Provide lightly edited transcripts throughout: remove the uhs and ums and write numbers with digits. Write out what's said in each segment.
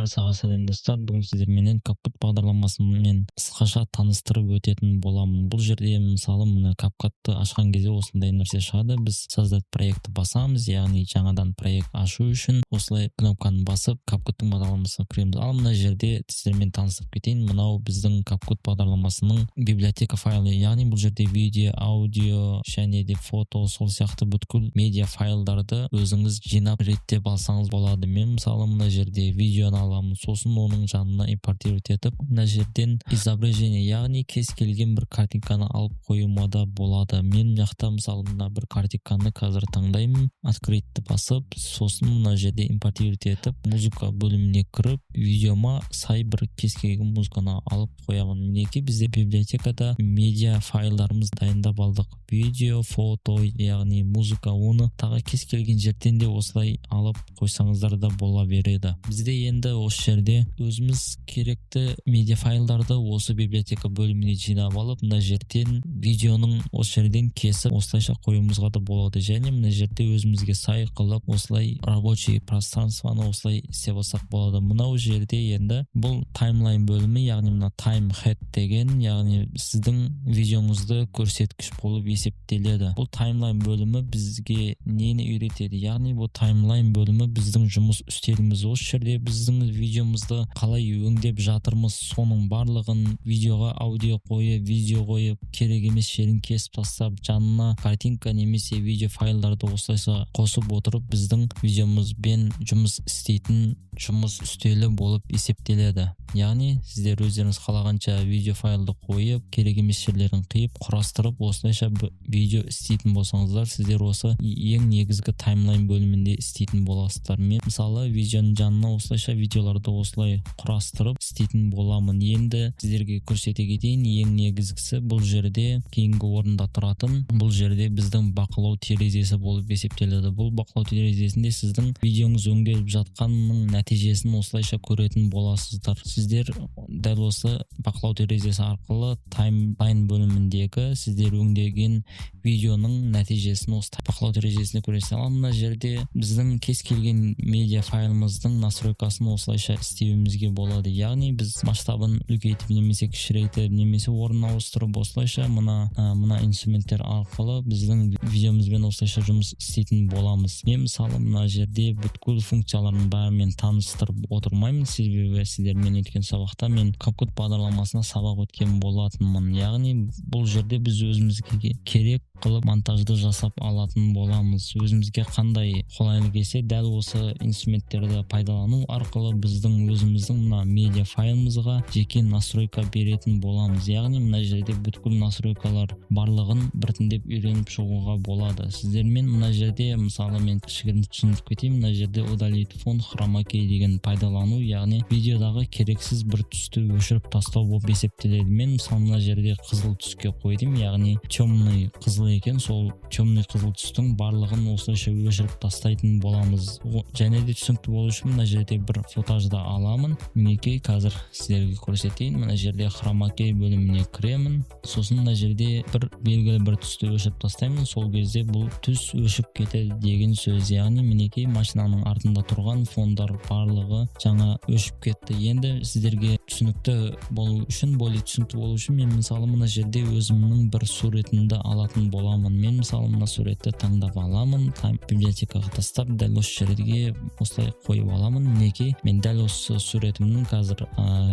Баршаға сәлем, достар! Бүгін сіздерменен CapCut бағдарламасымен қысқаша таныстырып өтетін боламын. Бұл жерде, мысалы, мына CapCut'ты ашқан кезде осындай нәрсе шығады. Біз «Создать проект» ті басамыз, яғни жаңадан проект ашу үшін осылай кнопканы басып, CapCut'тың бағдарламасына кіреміз. Ал мына жерде сіздермен таныстырып кетейін: мынау біздің CapCut бағдарламасының библиотека файлы, яғни бұл жерде видео, аудио және де фото, сол сияқты бүткіл медиа файлдарды өзіңіз жинап, реттеп алсаңыз болады. Мен, мысалы, мына жерде видеоны аламын, сосын оның жанына импортировать етіп, мына жерден изображение, яғни кез келген бір картинканы алып қоюыма да болады. Мен мына жақта, мысалы, мына бір картинканы қазір таңдаймын, «Открыть» ті басып, сосын мына жерде импортировать етіп, «Музыка» бөліміне кіріп, видеома сай бір кез келген музыканы алып қоямын. Мінекей, бізде библиотекада медиа файлдарымыз дайындап алдық: видео, фото, яғни музыка. Оны тағы кез келген жерден де осылай алып қойсаңыздар да бола береді. Бізде енді осы жерде өзіміз керекті медиа файлдарды осы библиотека бөліміне жинап алып, мына жерден видеоның осы жерден кесіп, осылайша қоюымызға да болады және мына жерде өзімізге сай қылып, осылай рабочий пространствоны осылай істеп алсақ болады. Мынау жерде енді бұл таймлайн бөлімі, яғни мына time head деген, яғни сіздің видеоңызды көрсеткіш болып есептеледі. Бұл таймлайн бөлімі бізге нені үйретеді? Яғни бұл таймлайн бөлімі біздің жұмыс үстеліміз. Осы жерде біздің видеомызды қалай өңдеп жатырмыз, соның барлығын видеоға аудио қойып, видео қойып, керек емес жерін кесіп тастап, жанына картинка немесе видео файлдарды осылайша қосып отырып, біздің видеомызбен жұмыс істейтін жұмыс үстелі болып есептеледі. Яғни сіздер өздеріңіз қалағанша видео файлды қойып, керек емес жерлерін қиып, құрастырып, осылайша видео істейтін болсаңыздар, сіздер осы ең негізгі таймлайн бөлімінде істейтін боласыздар. Мен, мысалы, видеоның жанына осылайша видеоларды осылай құрастырып істейтін боламын. Енді сіздерге көрсете кетейін, ең негізгісі бұл жерде кейінгі орында тұратын, бұл жерде біздің бақылау терезесі болып есептеледі. Бұл бақылау терезесінде сіздің видеоңыз өңделіп жатқанының нәтижесін осылайша көретін боласыздар. Сіздер дәл осы бақылау терезесі арқылы таймлайн бөліміндегі сіздер өңдеген видеоның нәтижесін осы бақылау терезесінде көресіздер. Ал мына жерде біздің кез келген медиа файлымыздың настройкасын осылайша істеуімізге болады, яғни біз масштабын үлкейтіп немесе кішірейтіп, немесе орнын ауыстырып, осылайша мына инструменттер арқылы біздің видеомызбен осылайша жұмыс істейтін боламыз. Мен, мысалы, мына жерде бүткіл функциялардың бәрімен таныстырып отырмаймын, себебі сіздермен өткен сабақта мен CapCut бағдарламасына сабақ өткен болатынмын. Яғни бұл жерде біз өзімізге керек қылып монтажды жасап алатын боламыз. Өзімізге қандай қолайлы келсе, дәл осы инструменттерді пайдалану арқылы біздің өзіміздің мына медиа файлымызға жеке настройка беретін боламыз. Яғни мына жерде бүткіл настройкалар барлығын біртіндеп үйреніп шығуға болады сіздермен. Мына жерде, мысалы, мен кішігірім түсіндіріп кетейін: мына жерде «Удалить фон хромакей» деген пайдалану, яғни видеодағы керексіз бір түсті өшіріп тастау болып есептеледі. Мен, мысалы, мына жерде қызыл түске қойдым, яғни темный қызыл екен. Сол темный қызыл түстің барлығын осылайша өшіріп тастайтын боламыз. Және де түсінікті болу үшін мына жерде бір футажды аламын. Мінекей, қазір сіздерге көрсетейін. Мына жерде хромакей бөліміне кіремін, сосын мына жерде бір белгілі бір түсті өшіріп тастаймын. Сол кезде бұл түс өшіп кетеді деген сөз. Яғни мінекей, машинаның артында тұрған фондар барлығы жаңа өшіп кетті. Енді сіздерге түсінікті болу үшін, более түсінікті болу үшін мен, мысалы, мына жерде өзімнің бір суретімді алатын боламын. Мен, мысалы, мына суретті таңдап аламын, библиотекаға тастап, дәл осы жерге осылай қойып аламын. Мінекей, мен дәл осы суретімнің қазір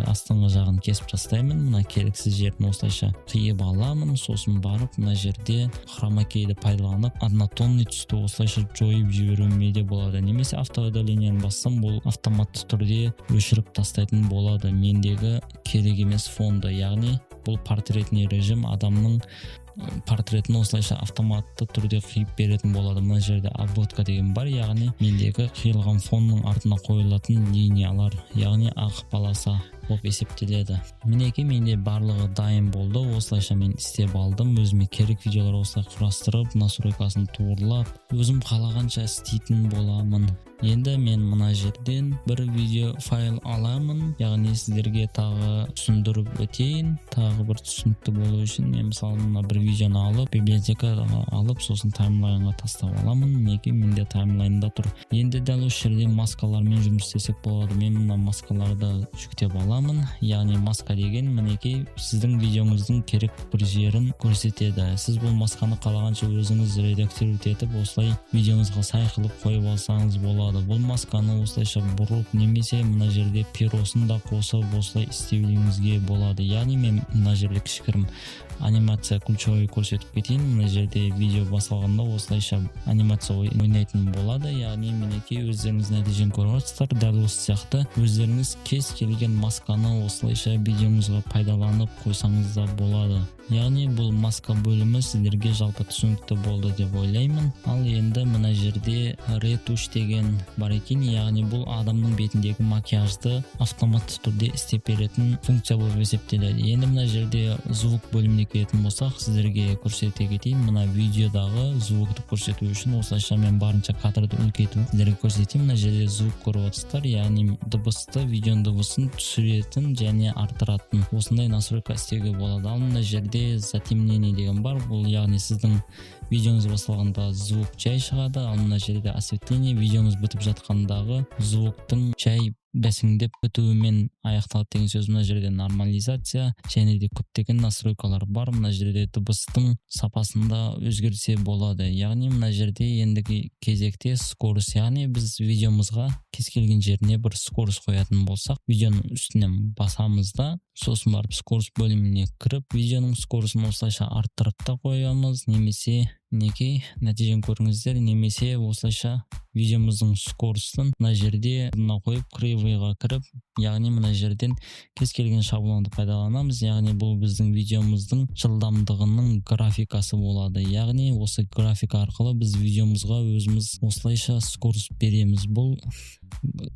астыңғы жағын кесіп тастаймын, мына керексіз жерін осылайша қиып аламын. Сосын барып мына жерде хромакейді пайдаланып, однотонный түсті осылайша жойып жіберуіме де болады немесе автоудаление ні бассам, бұл автоматты түрде өшіріп тастайтын болады мендегі керек емес фонды. Яғни бұл портретный режим, адамның портретін осылайша автоматты түрде қиып беретін болады. Мына жерде обводка деген бар, яғни мендегі қиылған фонның артына қойылатын линиялар, яғни ақ полоса. Және де мына жерде Болып есептеледі. Мінекей, менде барлығы дайын болды. Осылайша мен істеп алдым. Өзіме керек видеолар осылай құрастырып, настройкасын туырлап, өзім қалағанша істейтін боламын. Енді мен мына жерден бір видео файл аламын, яғни сіздерге тағы түсіндіріп өтейін. Тағы бір түсінікті болу үшін мен, мысалы, мына бір видеоны алып, библиотекаға алып, сосын таймлайнға тастап аламын. Мінекей, менде таймлайнда тұр. Енді дәл осы жерде маскалармен жұмыс істесек болады. Мен мына маскаларды жүктеп аламын. Яғни маска деген, мінекей, сіздің видеоңыздың керек бір жерін көрсетеді. Сіз бұл масканы қалағанша өзіңіз редактировать етіп, осылай видеоңызға сай қылып қойып алсаңыз болады. Бұл масканы осылайша бұрып немесе мына жерде перосын да қосып, осылай істеуіңізге болады. Яғни мен мына жерде кішігірім анимация ключевой көрсетіп кетейін. Мына жерде видео басталғанда осылайша анимация ойнайтын болады. Яғни, мінекей, өздеріңіз нәтижені көріп отырсыздар. Дәл осы сияқты өздеріңіз кез келген масканы осылайша видеоңызға пайдаланып қойсаңыз да болады. Яғни бұл маска бөлімі сіздерге жалпы түсінікті болды деп ойлаймын. Ал енді мына жерде ретушь деген бар екен, яғни бұл адамның бетіндегі макияжды автоматты түрде істеп беретін функция болып есептеледі. Енді мына жерде звук бөліміне келетін болсақ, сіздерге көрсете кетейін. Мына видеодағы звукты көрсету үшін осылайша мен барынша кадрды үлкейтіп сіздерге көрсетейін. Мына жерде звук көріп отырсыздар, яғни дыбысты, видеоның дыбысын түсіретін және арттыратын осындай настройка істеуге болады. Ал мына жерде затемнение деген бар. Бұл, яғни, сіздің видеоңыз басталғанда звук жай шығады. Ал мына жерде осветление, видеоңыз бітіп жатқандағы звуктың жай бәсеңдеп бітуімен аяқталады деген сөз. Мына жерде нормализация және де көптеген настройкалар бар. Мына жерде дыбыстың сапасын да өзгертсе болады. Яғни мына жерде ендігі кезекте скорость, яғни біз видеомызға кез келген жеріне бір скорость қоятын болсақ, видеоның үстінен басамыз да, сосын барып скорость бөліміне кіріп, видеоның скоростын осылайша арттырып та қоямыз немесе, мінекей, нәтижені көріңіздер, немесе осылайша видеомыздың скоростын мына жерде мына қойып, кривойға кіріп, яғни мына жерден кез келген шаблонды пайдаланамыз. Яғни бұл біздің видеомыздың жылдамдығының графикасы болады. Яғни осы графика арқылы біз видеомызға өзіміз осылайша скорость береміз. Бұл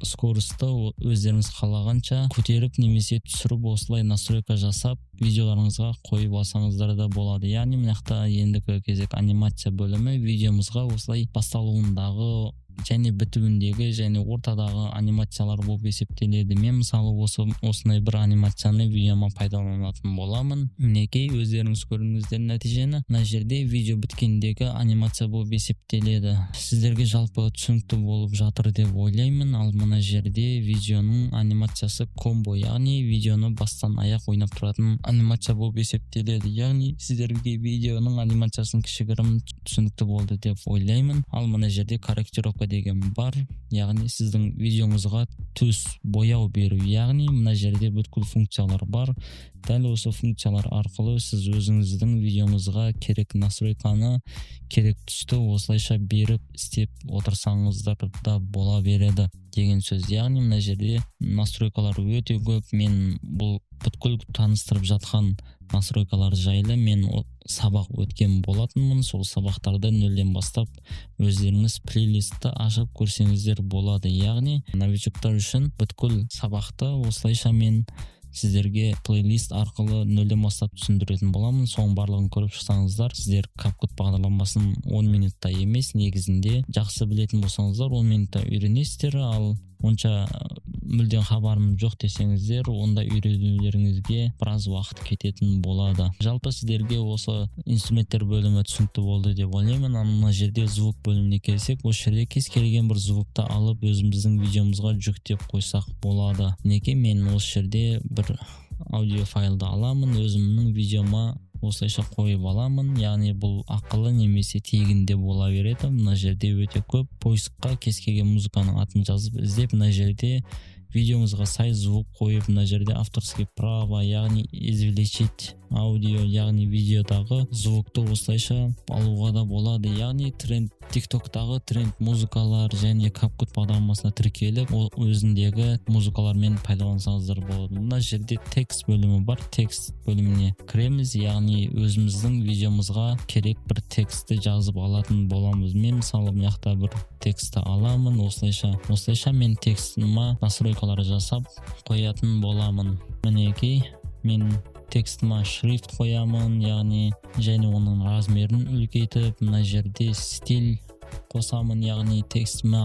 скоростьты өздеріңіз қалағанша көтеріп немесе түсіріп, осылай настройка жасап, видеоларыңызға қойып алсаңыздар да болады. Яғни мына жақта ендігі кезек анимация бөлімі, видеомызға осылай басталуындағы және бітуіндегі және ортадағы анимациялар болып есептеледі. Мен, мысалы, осы осындай бір анимацияны видеома пайдаланатын боламын. Мінекей, өздеріңіз көрдіңіздер нәтижені. Мына жерде видео біткендегі анимация болып есептеледі. Сіздерге жалпы түсінікті болып жатыр деп ойлаймын. Ал мына жерде видеоның анимациясы комбо, яғни видеоны бастан аяқ ойнап тұратын анимация болып есептеледі. Яғни сіздерге видеоның анимациясын кішігірім түсінікті болды деп ойлаймын. Ал мына жерде корректировка деген бар, яғни сіздің видеоңызға түс, бояу беру. Яғни мына жерде бүткіл функциялар бар. Дәл осы функциялар арқылы сіз өзіңіздің видеоңызға керек настройканы, керек түсті осылайша беріп, істеп отырсаңыздар да бола береді деген сөз. Яғни мына жерде настройкалар өте көп. Мен бұл бүткіл таныстырып жатқан настройкалар жайлы мен сабақ өткен болатынмын. Сол сабақтарды нөлден бастап өздеріңіз плейлистті ашып көрсеңіздер болады. Яғни новичоктар үшін бүткіл сабақты осылайша мен сіздерге плейлист арқылы нөлден бастап түсіндіретін боламын. Соның барлығын көріп шықсаңыздар, сіздер CapCut бағдарламасын 10 минутта емес, негізінде жақсы білетін болсаңыздар, 10 минутта үйренесіздер. Ал онша мүлдем хабарым жоқ десеңіздер, онда үйренулеріңізге біраз уақыт кететін болады. Жалпы сіздерге осы инструменттер бөлімі түсінікті болды деп ойлаймын. Ал мына жерде звук бөліміне келсек, осы жерде кез келген бір звукты алып, өзіміздің видеомызға жүктеп қойсақ болады. Мінекей, мен осы жерде бір аудио файлды аламын, өзімнің видеома осылайша қойып аламын. Яғни бұл ақылы немесе тегін де бола береді. Мына жерде өте көп. Поискқа кез келген музыканың атын жазып, іздеп, мына жерде видеоңызға сай звук қойып, мына жерде авторский право, яғни извлечить аудио, яғни видеодағы звукты осылайша алуға да болады. Яғни тренд, Тиктоктағы тренд музыкалар және CapCut бағдарламасына тіркеліп, өзіндегі музыкалармен пайдалансаңыздар болады. Мына жерде текст бөлімі бар. Текст бөліміне кіреміз, яғни өзіміздің видеомызға керек бір текстті жазып алатын боламыз. Мен, мысалы, мына жақта бір текстті аламын. Осылайша мен текстіма настройкалар настройкалар жасап қоятын боламын. Мінекей, мен текстіме шрифт қоямын, яғни және оның размерін үлкейтіп, мына жерде стиль қосамын, яғни текстіме,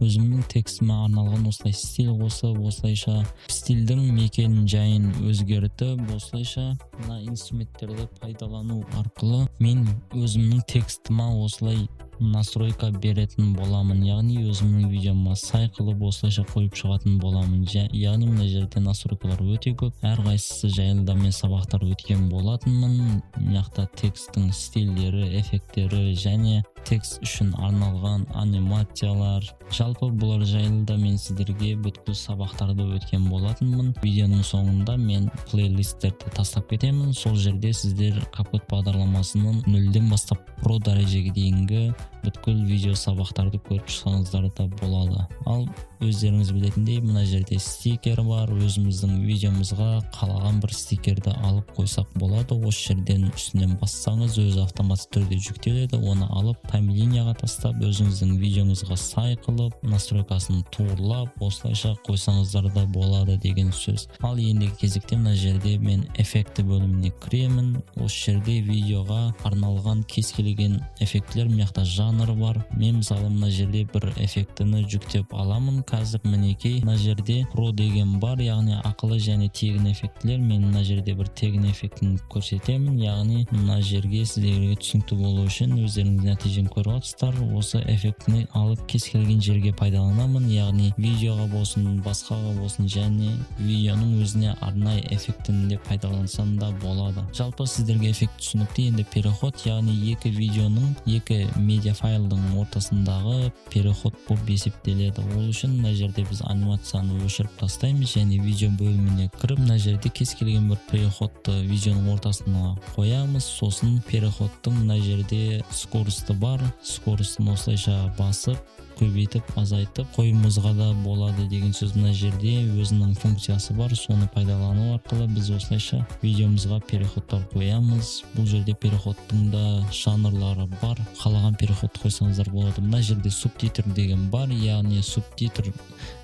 өзімнің текстіме арналған осылай стиль қосып, осылайша стильдің мекен жайын өзгертіп, осылайша мына инструменттерді пайдалану арқылы мен өзімнің текстіме осылай настройка беретін боламын, яғни өзімнің видеома сай қылып осылайша қойып шығатын боламын. Яғни мына жерде настройкалар өте көп, әрқайсысы жайлы да мен сабақтар өткен болатынмын. Мына жақта тексттің стильдері, эффекттері және текст үшін арналған анимациялар, жалпы бұлар жайлы да мен сіздерге бүткіл сабақтарды өткен болатынмын. Видеоның соңында мен плейлисттерді тастап кетемін. Сол жерде сіздер CapCut бағдарламасының нөлден бастап про дәрежеге дейінгі бүткіл видео сабақтарды көріп шықсаңыздар да болады. Ал өздеріңіз білетіндей, мына жерде стикер бар. Өзіміздің видеомызға қалаған бір стикерді алып қойсақ болады. Осы жерден үстінен бассаңыз, өзі автоматты түрде жүктеледі. Оны алып, таймлинияға тастап, өзіңіздің видеоңызға сай қылып, настройкасын туырлап, осылайша қойсаңыздар да болады деген сөз. Ал ендігі кезекте мына жерде мен эффекті бөліміне кіремін. Осы жерде видеоға арналған кез келген эффектілер, мына жақта жанр бар. Мен, мысалы, мына жерде бір эффектіні жүктеп аламын қазір. Мінекей, мына жерде про деген бар, яғни ақылы және тегін эффектілер. Мен мына жерде бір тегін эффектіні көрсетемін, яғни мына жерге сіздерге түсінікті болу үшін, өздеріңіз нәтижені көріп жатырсыздар. Осы эффектіні алып, кез келген жерге пайдаланамын, яғни видеоға болсын, басқаға болсын, және видеоның өзіне арнайы эффектіні де пайдалансам да болады. Жалпы сіздерге эффект түсінікті. Енді переход, яғни екі видеоның, екі медиа файлдың ортасындағы переход болып есептеледі. Ол үшін мына жерде біз анимацияны өшіріп тастаймыз және видео бөліміне кіріп, мына жерде кез келген бір переходты видеоның ортасына қоямыз. Сосын переходтың мына жерде скорості бар, скоростын осылайша басып, көбейтіп, азайтып қоюымызға да болады деген сөз. Мына жерде өзінің функциясы бар, соны пайдалану арқылы біз осылайша видеомызға переходтар қоямыз. Бұл жерде переходтың да жанрлары бар, қалаған переход қойсаңыздар болады. Мына жерде субтитр деген бар, яғни субтитр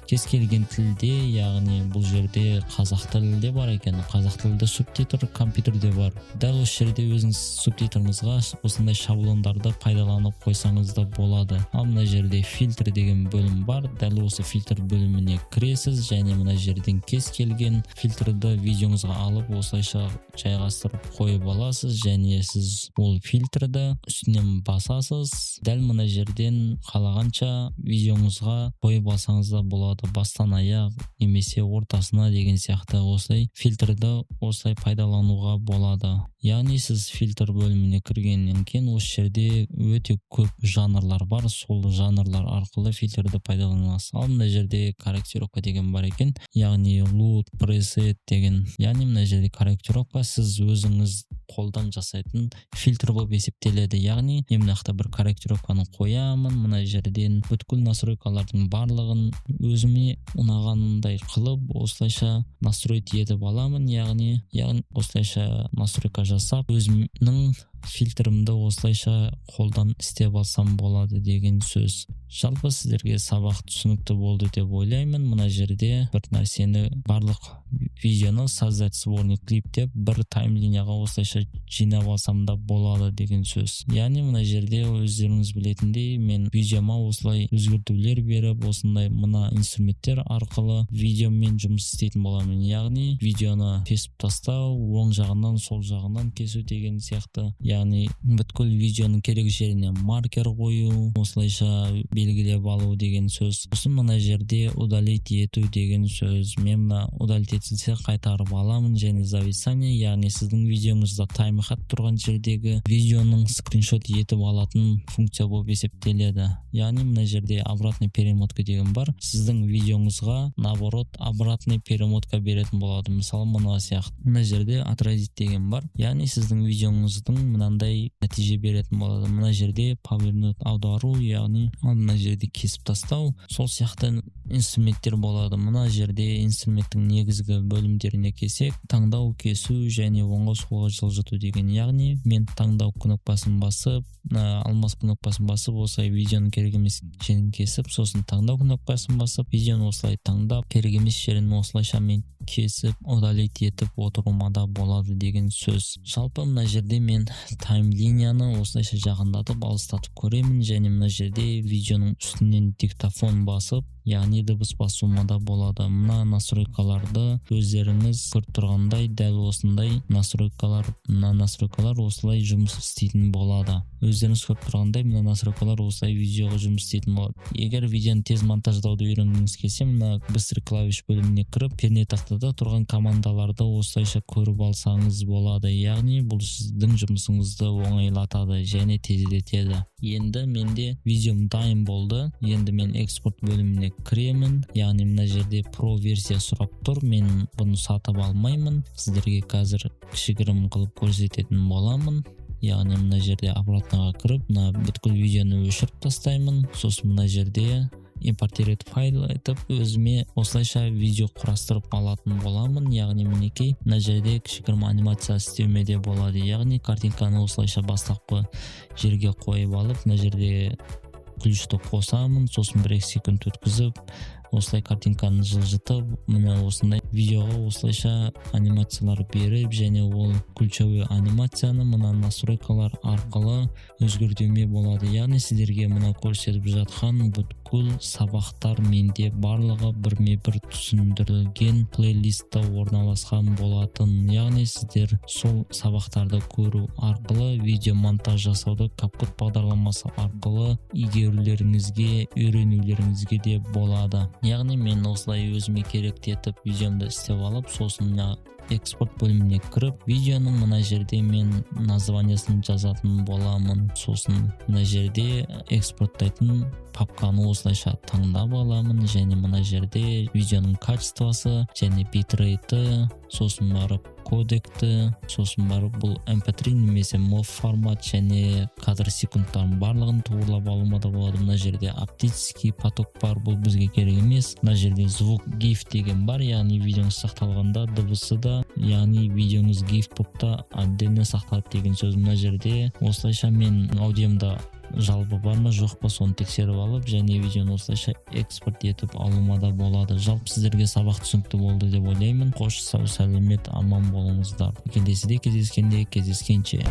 кез келген тілде, яғни бұл жерде қазақ тілінде бар екен, қазақ тілінде субтитр компьютерде бар. Дәл осы жерде өзіңіз субтитріңізға осындай шаблондарды пайдаланып қойсаңыз да болады. Ал мына жерде фильтр деген бөлім бар. Дәл осы фильтр бөліміне кіресіз және мына жерден кез келген фильтрді видеоңызға алып, осылайша жайғастырып қойып аласыз. Және сіз ол фильтрді үстінен басасыз, дәл мына жерден қалағанша видеоңызға қойып алсаңыз да болады, бастан аяқ немесе ортасына деген сияқты. Осылай фильтрді осылай пайдалануға болады. Яғни сіз фильтр бөліміне кіргеннен кейін осы жерде өте көп жанрлар бар, сол жанрлар арқылы фильтрді пайдалана аласыз. Ал мына жерде корректировка деген бар екен, яғни LUT, пресет деген. Яғни мына жерде корректировка сіз өзіңіз қолдан жасайтын фильтр болып есептеледі. Яғни мен мына жақта бір корректировканы қоямын, мына жерден бүткіл настройкалардың барлығын өзіме ұнағанындай қылып, осылайша настроить етіп аламын. Яғни осылайша настройка жасап, өзімнің фильтрімді осылайша қолдан істеп алсам болады деген сөз. Жалпы сіздерге сабақ түсінікті болды деп ойлаймын. Мына жерде бір нәрсені, барлық видеоны «создать сборник клип» деп, бір таймлинияға осылайша жинап алсам да болады деген сөз. Яғни мына жерде өздеріңіз білетіндей, мен видеома осылай өзгертулер беріп, осындай мына инструменттер арқылы видеомен жұмыс істейтін боламын. Яғни видеоны кесіп тастау, оң жағынан, сол жағынан кесу деген сияқты, яғни бүткіл видеоның керек жеріне маркер қою, осылайша белгілеп алу деген сөз. Сосын мына жерде удалить ету деген сөз. Мен мына удалить етілсе, қайтарып аламын. Және зависание, яғни сіздің видеоңызда тайм-код тұрған жердегі видеоның скриншот етіп алатын функция болып есептеледі. Яғни мына жерде обратный перемотка деген бар, сіздің видеоңызға наоборот обратный перемотка беретін болады, мысалы, мына сияқты. Мына жерде отразить деген бар, яғни сіздің видеоңыздың мынандай нәтиже беретін болады. Мына жерде повернуть, аудару, яғни ал мына жерде кесіп тастау, сол сияқты. Инструменттер болады. Мына жерде инструменттің негізгі бөлімдеріне келсек, таңдау, кесу және оңға, солға жылжыту деген. Яғни мен таңдау кнопкасын басып, мына алмас кнопкасын басып, осылай видеоның керек емес жерін кесіп, сосын таңдау кнопкасын басып, видеоны осылай таңдап, керек емес жерін осылайша мен кесіп, удалить етіп отыруыма да болады деген сөз. Жалпы, мына жерде мен таймлинияны осылайша жақындатып, алыстатып көремін және мына жерде видеоның үстінен диктофон басып, яғни дыбыс басуыма да болады. Мына настройкаларды өздеріңіз көріп тұрғандай, дәл осындай настройкалар, мына настройкалар осылай жұмыс істейтін болады. Өздеріңіз көріп тұрғандай, мына настройкалар осылай видеоға жұмыс істейтін болады. Егер видеоны тез монтаждауды үйренгіңіз келсе, мына «Быстрый клавиш» бөліміне кіріп, пернетақтада тұрған командаларды осылайша көріп алсаңыз болады. Яғни бұл сіздің жұмысыңызды оңайлатады және тездетеді. Енді менде видеом дайын болды. Енді мен экспорт бөліміне кіремін. Яғни мына жерде про версия сұрап тұр. Мен бұны сатып алмаймын, сіздерге қазір кішігірім қылып көрсететін боламын. Яғни мына жерде обратно ға кіріп, мына бүткіл видеоны өшіріп тастаймын. Сосын мына жерде «Импортировать файл» етіп, өзіме осылайша видео құрастырып алатын боламын. Яғни, мінекей, мына жерде кішігірім анимация істеуіме де болады. Яғни картинканы осылайша бастапқы жерге қойып алып, мына жерде ключті қосамын. Сосын 1-2 секунд өткізіп, осылай картинканы жылжытып, міне, осындай видеоға осылайша анимациялар беріп және ол ключевой анимацияны мына настройкалар арқылы өзгертуіме болады. Яғни сіздерге мына көрсетіп жатқан бүткіл сабақтар менде барлығы бірме бір түсіндірілген плейлистта орналасқан болатын. Яғни сіздер сол сабақтарды көру арқылы видео монтаж жасауды CapCut бағдарламасы арқылы игерулеріңізге, үйренулеріңізге де болады. Яғни мен осылай өзіме керекті етіп видеомды істеп алып, сосын мына экспорт бөліміне кіріп, видеоның мына жерде мен названиясын жазатын боламын. Сосын мына жерде экспорттайтын папканы осылайша таңдап аламын және мына жерде видеоның качествосы және битрейті, сосын барып кодекті, сосын барып бұл MP3 немесе MOV формат және кадр секундтардың барлығын туырлап алуыма да болады. Мына жерде оптический поток бар, бұл бізге керек емес. Мына жерде звук GIF деген бар, яғни видеоңыз сақталғанда дыбысы да, яғни видеоңыз GIF болып та отдельно сақталады деген сөз. Мына жерде осылайша мен аудиомда жалпы бар ма, жоқ па, соны тексеріп алып және видеоны осылайша экспорт етіп алуыма да болады. Жалпы, сіздерге сабақ түсінікті болды деп ойлаймын. Қош, сау сәлемет, аман болыңыздар! Келесіде кездескенде, кездескенше!